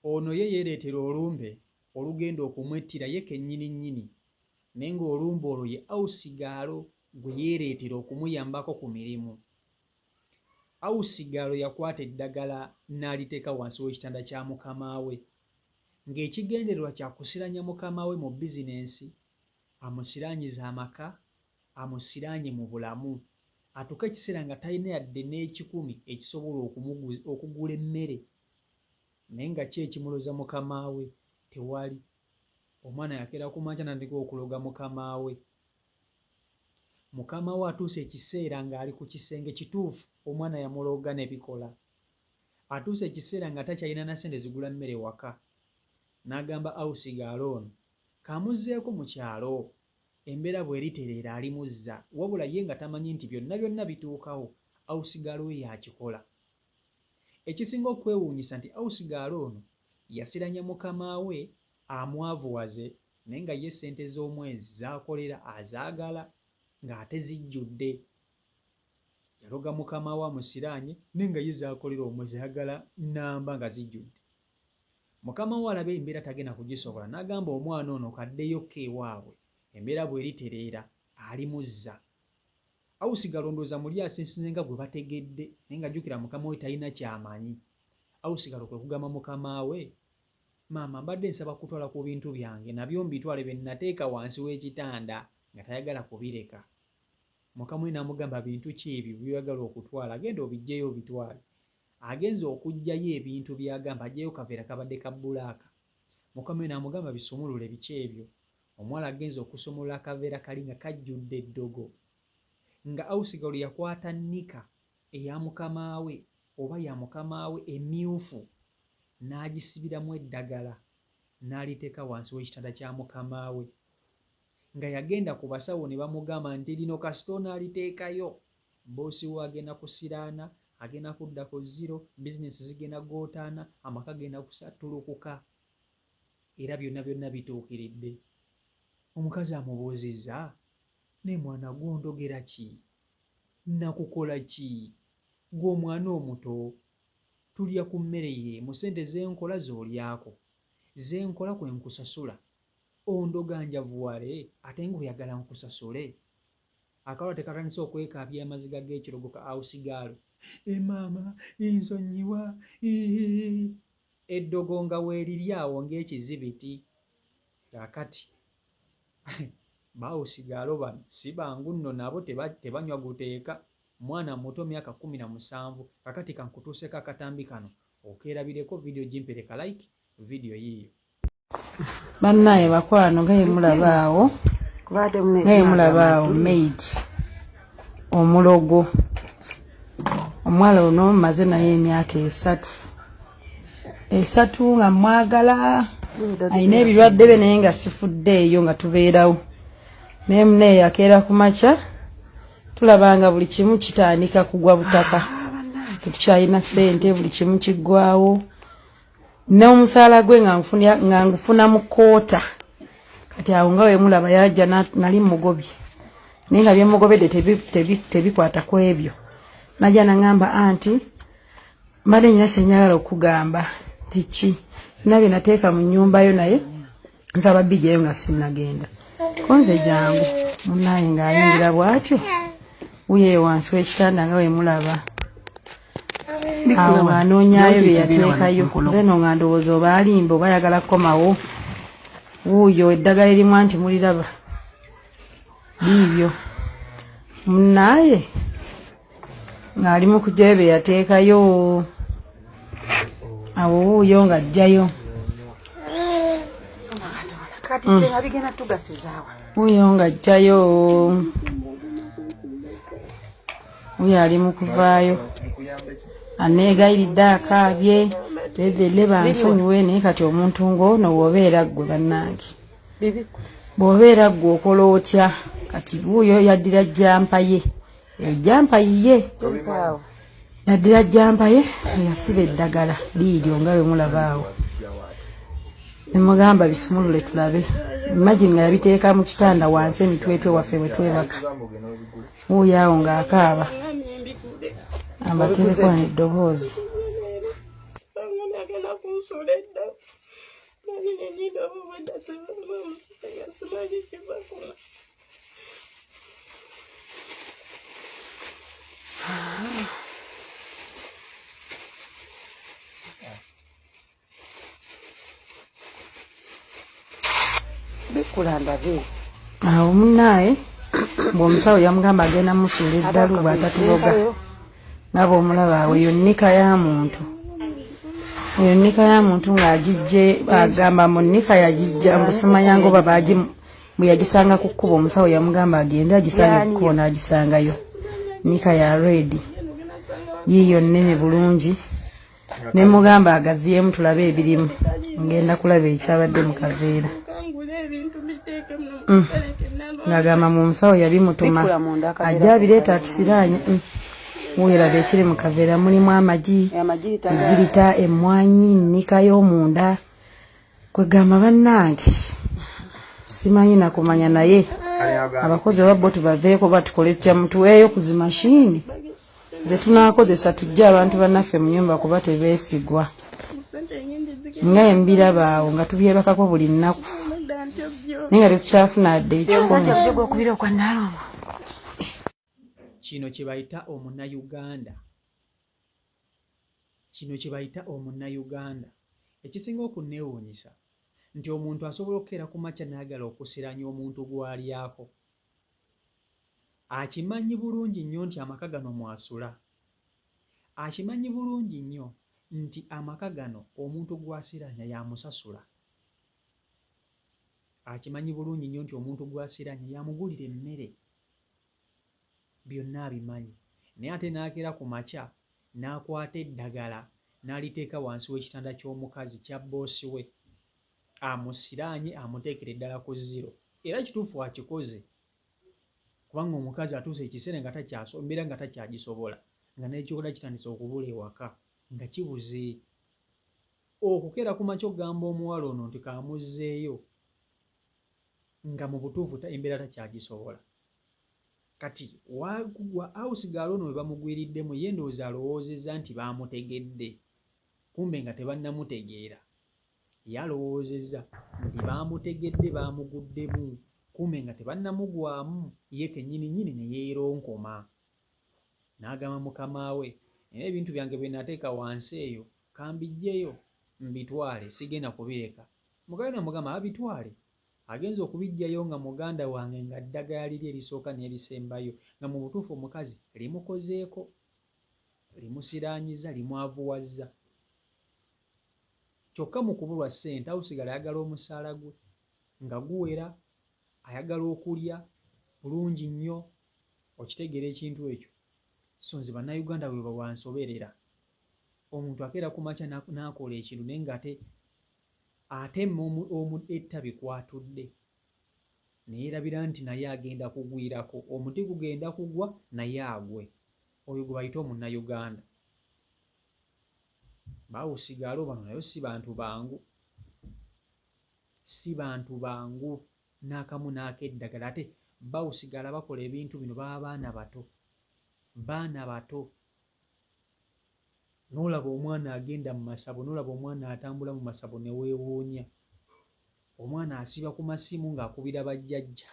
Ono ye yeereetera olumbe olugenda okumwettira ye kennyini nnyini naye ng'olumbe olwo ye Ausigaalo gwe yeereetera okumuyambako ku mirimu. Ausigaalo yakwata eddagala n'aliteeka wansi w'ekitanda kya mukama we ng'ekigendererwa kya kusiranya mukama we mu bizinensi, amusiraanyize amaka, amusiraanye mu bulamu atuuke ekiseera nga talina yadde n'ekikumi ekisobola okugula emmere naye nga ki ekimuloza mukama we tewali. Omwana yakeera ku makya n'atandika okuloga mukama we. Mukama we atuuse ekiseera ng'ali ku kisenge kituufu omwana yamuloga ne bikola. Atuuse ekiseera nga takyalina na ssente zigula mmere waka n'agamba Ausigaalo ono k'amuzzeeko mu kyalo embeera bw'eritereera alimuzza wabula ye nga tamanyi nti byonna byonna bituukawo Ausigaalo we y'akikola. Ekisinga okwewuunyisa nti Ausigaalo ono yasiranya mukama we amwavuwaze naye nga ye ssente z'omwezi z'akolera azaagala ng'ate zijjudde. Yaloga mukama we amusiraanye naye nga ye z'akolera omwezi ayagala nnamba nga zijjudde. Mukama we alaba embeera tagenda kugisobola n'agamba omwana ono k'addeyokko ewaabwe embeera bw'eritereera alimuzza. Ausigalo ndowooza muli asinsinze nga gwe bategedde naye nga jjukira mukama we talina ky'amanyi. Ausigalo kwe kugamba mukama we, Maama mbadde nsaba kutwala ku bintu byange nabyo mbitwale bye nateeka wansi w'ekitanda nga tayagala kubireka. Mukama we n'amugamba bintu ki ebyo by'oyagala okutwala genda obiggyeyo obitwale. Agenze okuggyayo ebintu by'agamba aggyeyo kaveera kabadde ka bbulaaka. Mukama we n'amugamba bisumulule biki ebyo. Omuwala agenze okusumulula akaveera kali nga kajjudde eddogo. Nga Ausigalo yakwata nnika eya mukama we oba ya mukama we emmyufu n'agisibiramu eddagala n'aliteeka wansi w'ekitanda kya mukama we. Nga yagenda ku basawo ne bamugamba nti lino kasita onaaliteekayo bboosi wo agenda kusiraana, agenda kudda ku zero, bizinensi zigenda gootaana, amaka genda kusattulukuka. Era byonna byonna bituukiridde. Omukazi amubuuzizza, Naye mwana gwe ondogera ki? Nnakukola ki? Ggwe omwana omuto? Tulya ku mmere y'emu, ssente ze nkola z'olyako, ze nkola kwe nkusasula. Ondoga njavuwale ate ng'oyagala nkusasule? Akawala tekatandise okwekaabya amaziga g'ekirogo ka awusigaalo. Eh maama, nsonyiwa, ii. Eddogo nga weeriri awo ng'ekizibiti. Kaakati baawusigaalo bano si bangu nno nabo tebanywa guteeka. Mwana muto myaka 17. Kaakati kankutuuseeko akatambi kano okeerabireko, vidiyo gimpere ka like, vidiyo yiiyo. Bannaye bakwano nga yemulaba awo nga yemulaba awo maid omulogo omuwala ono maze naye emyaka esatu esatu nga mwagala alina ebirwadde bye naye nga sifuddeeyo nga tubeerawo naye muneeyo akeera ku makya tulaba nga buli kimu kitandika kugwa butaka tetukyalina ssente buli kimu kiggwawo n'omusaala gwe nga ngufuna mu koota kati awo nga wemulaba yajja nali mugobye naye nga byemugobedde tebikwata ku ebyo najja nangamba anti mbadde nyina kyenjagala okugamba nti ki nina bye nateeka mu nyumba yo naye nsaba bijayo nga sinnagenda konze jangu munaye ng'ayingira bw'atyo wuye wansi w'ekitanda nga wemulaba awo ng'anoonyaayo bye yateekayo nze no nga ndowooza oba alimba oba ayagala kukomawo wuuyo eddagala erimu anti muliraba biibyo munaaye ng'ali mu kugyayo bye yateekayo awo wuuyo ng'ajjayo wuuyo ng'ajjayo wuuyo ali mu kuvaayo aneegayiridde akaabye lele bansonyiwe naye kati omuntu ng'ono bw'obeera ggwe bannange bw'obeera ggwe okola otya kati wuuyo yaddira jjampa ye ejjampa yiye yaddira jjampa ye eyasiba eddagala liiryo nga bwe mulaba awo ne mugamba bisumulule tulabe imagine nga yabiteeka mu kitanda wansi emitwetwe waffe bwe twebaka wuuyo awo ng'akaaba ambaterekwana eddoboozi. Kunsuula eddalu nange ne nninda obwedda nga simanyi kiva kuno. Bikkula ndabe. Awo munnaaye ng'omusawo yamugamba agenda musuula eddalu bw'atatuloga nga bw'omulaba awo eyo nnika ya muntu eyo nnika ya muntu ng'agijje agamba mu nnika yagijja mbu simanya ngoba baagi bwe yagisanga ku kkubo omusawo yamugamba agende agisange ku kkubo n'agisangayo nnika ya redi yiiyo nnene bulungi ne mugamba agaziyeemu tulabe ebirimu ngenda kulaba ekyabadde mu kaveera ng'agamba mu musawo yabimutuma ajja abireeta atusiraanye wuuyo laba ekiri mu kaveera mulimu amagi ejirita emmwanyi nnika y'omunda kwegamba bannange simanyi nakumanya naye abakozi oba bo tubaveeko batukole tutya mutuweeyo ku zi mashini ze tunaakozesa tujje abantu bannaffe mu nyumba kuba tebeesigwa nga embiraba awo nga tubyebakako buli nnaku naye nga tetukyafuna adde ekikumi. Kino kye bayita omunnayuganda. Kino kye bayita omunnayuganda. Ekisinga okunneewuunyisa nti omuntu asobola okukeera ku makya n'ayagala okusiraanya omuntu gw'alyako. Akimanyi bulungi nnyo nti amaka gano mw'asula. Akimanyi bulungi nnyo nti amaka gano omuntu gw'asiraanya y'amusasula. Akimanyi bulungi nnyo nti omuntu gw'asiraanya y'amugulira emmere. Byonna abimanyi. Naye ate n'akeera ku makya n'akwata eddagala n'aliteeka wansi w'ekitanda ky'omukazi, kya bboosi we. Amusiraanye amuteekere ddala ku zero. Era kituufu akikoze kubanga omukazi atuuse ekiseera nga takyaso embeera nga takyagisobola nga n'ekyokulya kitandise okubula ewaka nga kibuze. Okukeera ku makya okugamba omuwala ono nti k'amuzzeeyo nga mu butuufu embeera takyagisobola. Kati wa awusigaala ono we bamugwiriddemu ye ndowooza alowoozezza nti baamutegedde kumbe nga tebannamutegeera. Ye alowoozezza nti baamutegedde baamuguddemu kumbe nga tebannamugwamu ye kennyini nnyini ne yeeronkoma. N'agamba mukama we, Nina ebintu byange bye nateeka wansi eyo, ka mbiggyeyo mbitwale, sigenda kubireka. Mukama we n'amugamba, Ha, bitwale. Agenze okubiggyayo nga muganda wange nga ddagala liri erisooka n'erisembayo nga mu butuufu omukazi limukozeeko, limusiraanyizza, limwavuwazza. Kyokka mu kubulwa ssente Ausigala ayagala omusaala gwe nga guwera, ayagala okulya bulungi nnyo, okitegeera ekintu ekyo? So nze Bannayuganda we wansoberera. Omuntu akeera ku makya n'akola ekintu naye ng'ate atema ettabi kw'atudde ne yeerabira nti naye agenda kugwirako, omuti gugenda kugwa naye agwe. Oyo gwe bayita Omunnayuganda. Bawusigaalo bano nayo si bantu bangu, si bantu bangu n'akamu n'akeddagala ate bawusigaala bakola ebintu bino baba baana bato, baana bato. N'olaba omwana agenda mu masabo, n'olaba omwana atambula mu masabo ne weewuunya. Omwana asiba ku masimu ng'akubira bajjajja.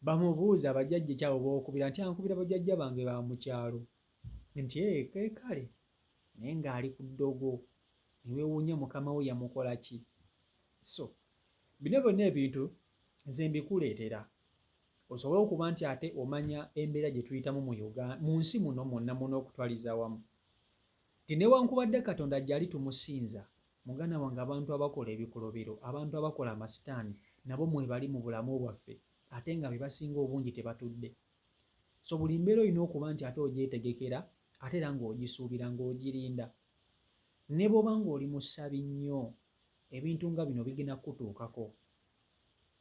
Bamubuuza bajjajja ki abo b'okubira nti ankubira bajjajja bange ba mu kyalo. Nti ee eh, kale naye ng'ali ku ddogo ne weewuunya mukama we yamukola ki. So bino byonna ebintu nze mbikuleetera osobole okuba nti ate omanya embeera gye tuyitamu mu Uganda mu nsi muno mwonna mwonna okutwaliza awamu nti newankubadde Katonda gyali tumusinza muganda wange abantu abakola ebikolobero abantu abakola amasitaani nabo mwebali mu bulamu bwaffe ate nga be basinga obungi tebatudde so buli mbeera olina okuba nti ate ogyetegekera ate era ng'ogisuubira ng'ogirinda ne bw'oba ng'oli musabi nnyo ebintu nga bino bigenda kukutuukako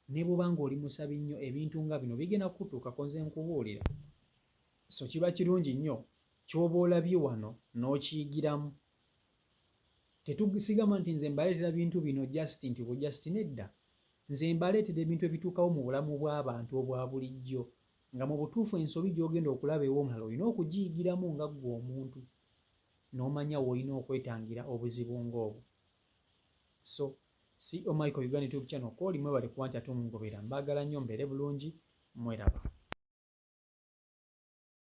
Ne bw'oba ng'oli musabi nnyo ebintu nga bino bigenda kukutuukako nze nkubuulira. So kiba kirungi nnyo ky'oba olabye wano n'okiyigiramu. Tetusigamba nti nze mbaleetera bintu bino just nti bu just nedda. Nze mbaleetera ebintu ebituukawo mu bulamu bw'abantu obwa bulijjo nga mu butuufu ensobi gy'ogenda okulaba ew'omulala olina okugiyigiramu nga ggwe omuntu. N'omanya w'olina okwetangira obuzibu ng'obwo. So CEO Michael Uganda YouTube channel kwoli, mwebale kuba nti ate omungobera. Mbaagala nnyo, mbeere bulungi, mweraba.